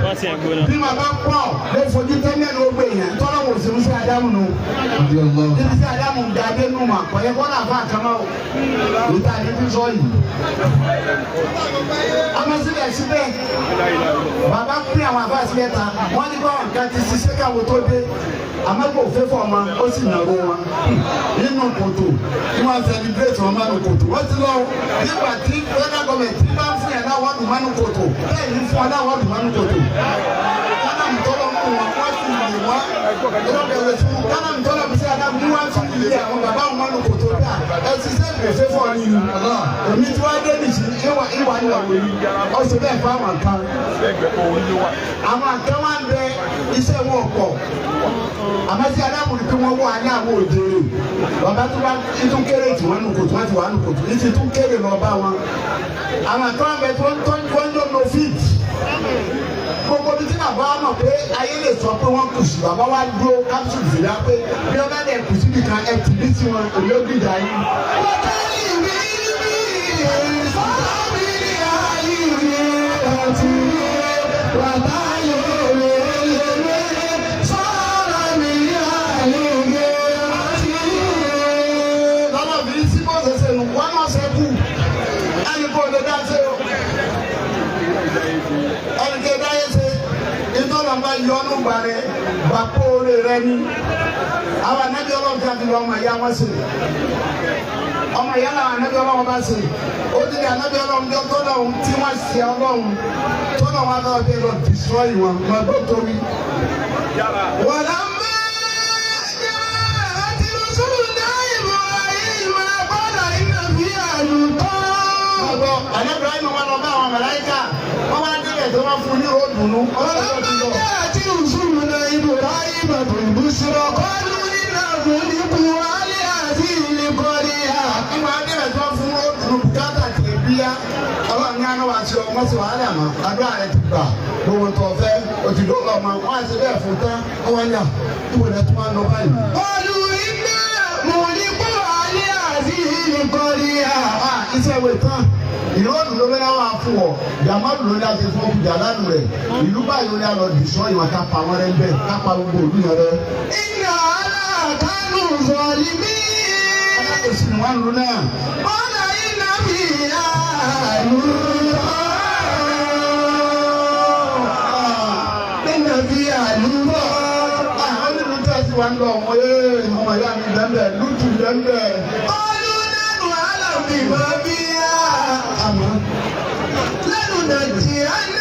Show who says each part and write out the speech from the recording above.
Speaker 1: Wọ́n ti ẹ̀ gbóná.
Speaker 2: Bí màá bá pọ̀ ló fojú tẹ́lẹ̀ ló gbé yẹn tọ́lọ́ wò sí musa Adamu nù. Ibi sí Adamu dàdé nù mà kọ̀yẹ́ kọ́ náà fà kama o. Ìta ni ti sọ yìí. Àmọ́ síbẹ̀síbẹ̀, bàbá pín àwọn àbá síbẹ̀ ta, wọ́n ní báwọn nǹkan ti ṣiṣẹ́ káwọn tó dé, àmọ́ kò fẹ́ fọ́ ọmọ, ó sì nàró wọn nínú kòtò tí wọ́n celebrate wọn mánu kòtò. Wọ́n ti lọ nígbà tí federal government tí bá ń fún yẹn náà, wọ́n dùn mánu kòtò bẹ́ẹ̀ ní fún ọ náà, wọ́n dùn mánu kòtò. Kánàmù tọ́lọ̀ mú wọn, wọ́n sì lè wọ́n ìrọ̀bẹ̀rẹ̀ fún kánàmù tọ́lọ̀ bí sí adágún ní wọ́n fi lè àwọn bàbá wọn mánu kòtò bí i ẹ ṣiṣẹ́ ìgbésẹ̀ fún ọ ní ìlú èmi tí wọ́n dé nìṣí ìwà ìwà ni wà wòlíì. Ó ṣe bẹ́ẹ̀ fún àwọn kan, àwọn kan wá ń bẹ, iṣẹ́ wọn pọ̀, àmọ́ sí adágún pé wọ́n wà ní àwọn òjèrè. Bàbá tó bá tún kéré tí wọ́n nù kòtò, wọ́n ti wà nù kòtò ní ti tún kéré lọ bá wọn. Àwọn kan bẹ tó ń tọ́jú, wọ́n ń lò fit gbogbo bí tí bàbá wa mọ̀ pé ayé lè sọ pé wọ́n kù sí. Bàbá wa dúró capsule sí pé bí wọ́n bá dẹ̀ kù síbi kan, ẹ̀ tì ní tiwọn, èmi ó gbìjà yín.
Speaker 3: Wọ́tálì mi sọ́ọ́bì ayé àti wàtáyé sọ́ọ́rọ̀ mi ayé àti.
Speaker 2: Lọ́nà bí sí bó ṣe ṣe nù wọ́n náà ṣe kú ẹni kò lè dá ṣe o, ẹni kò dá yé ṣe ìtọ́nà bá yọ ọ́nù gbà rẹ gbà kóore rẹ ní. Àwọn anábì Ọlọ́run tí a fi lọ, ọmọ ìyá wọn ṣe, ọmọ ìyá làwọn anábì Ọlọ́run bá ṣe. Ó ti di anábì Ọlọ́run jọ tọ́lọ́run tí wọ́n ṣe Ọlọ́run tọ́lọ́run wọn bá bẹ́ẹ̀ lọ destroy wọn wọn gbọ́ torí.
Speaker 3: ولما جاءت رسلنا إبراهيم قال إن فيها لوطا.
Speaker 2: Ọgbọ́ ànábì Ibrahim wọn lọ bá àwọn màláíkà, wọ́n wá débẹ̀ tó wọ́n fún ní ròdùnú.
Speaker 3: ولما جاءت رسلنا إبراهيم بالبشرى قالوا إنا مهلكو أهل هذه القرية.
Speaker 2: Nígbà débẹ̀ tó wọ́n fún ròdùnú, bùkátà tẹ̀ bíyá, Ọlọ́run ní àná wa ṣe ọmọ sí wàhálà mọ́, àdúrà rẹ ti gbà, gbogbo tó fẹ́ òtítọ́ lọ́mọ wọn àti bẹ́ẹ̀ fún tán, wọ́n wá ní à ìwé rẹ̀ tó wá lọ báyìí.
Speaker 3: قالوا إنا مهلكو أهل هذه القرية.
Speaker 2: Ah, iṣẹ́ ìwé tán, ìrọ́dù ló lọ́wọ́ wá fún ọ, jàmọ́dù ló ní àti fún ọkùnrin jàlánù rẹ̀, ìlú báyìí ló ní àlọ́ dìṣọ́ ìwọ̀n ká pa wọn rẹ bẹ́ẹ̀, ká pa gbogbo òlú yẹn rẹ.
Speaker 3: إن أهلها كانوا ظالمين.
Speaker 2: Alákòóso ni wọ́n ń lu náà.
Speaker 3: قال إن فيها لوطا، إن فيها لوطا.
Speaker 2: Àwọn nínú tẹ́sí wa ń lọ ọmọ ee, ọmọ ìyá mi bẹ́ẹ̀, lùtù bẹ́ẹ̀.
Speaker 3: قالوا نحن أعلم بما فيها
Speaker 2: Àmọ́
Speaker 3: لننجينه